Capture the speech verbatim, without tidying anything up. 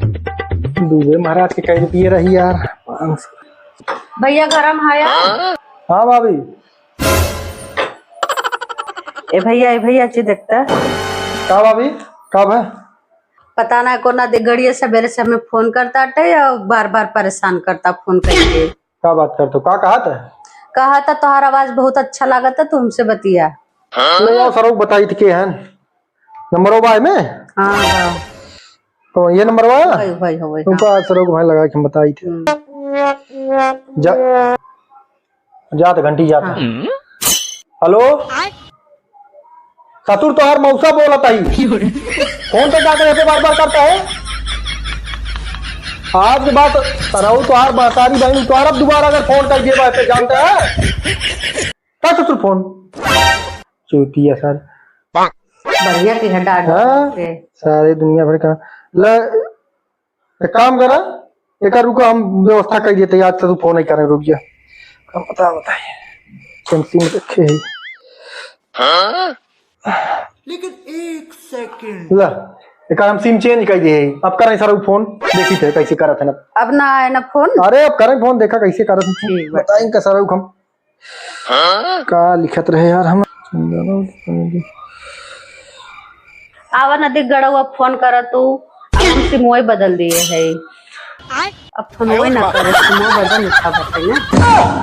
दूबे महाराज के कई रुपये रही यार, पाँच सौ। भैया, गरम है यार। हाँ भाभी। ए भैया, ए भैया, अच्छी देखता। का भाभी? का भा? पता ना, कोना दे गड़िया सबेरे से हमें फोन करता अटे या बार बार परेशान करता फोन करके। का बात करत हो? का कहत है? कहत है, "तोहार आवाज बहुत अच्छा लागत है, तू हमसे बतिया।" ले आओ, सरऊ बताई थी के हन। नंबरवा बा एमे? हाँ, हाँ। तो ये नंबरवा? वही, वही, वही, हाँ। तुमको आज सरऊ को भाई लगा के हम बताई थे। हम्म। जा, जात घंटी जात। हाँ। हेलो? ससुर तोहार मौसा बोलत आई। फोन पे जाकर ऐसे बार बार करता है। आज के बाद सरऊ तोहार महतारी बहन तोहार अब दोबारा अगर फोन कर दिए बात जानता है। का ससुर फोन? चूतिया सर। बढ़िया की है डांट हाँ? के। सारे दुनिया भर का। ल, एक काम करा, एक रुको, हम व्यवस्था कर देते, आज तो तू फोन नहीं करे, रुक जा। हम बता, बताइए। कौन सीन रखे है? लेकिन एक सेकंड। ला, एकर हम सिम चेंज कर दिए। अब करें सर फोन, देखी थे कैसे करत है ना। अब ना आए ना फोन। अरे अब करें फोन, देखा कैसे करत है। ठीक बा। बताई इनका सर हम का लिखत रहे यार हम। आवा ना देख गड़ौआ फोन करा तू, अब हम सिमोए बदल दिए है। अब फोन वही ना करे, सिमोए बदल उठा बटे ना।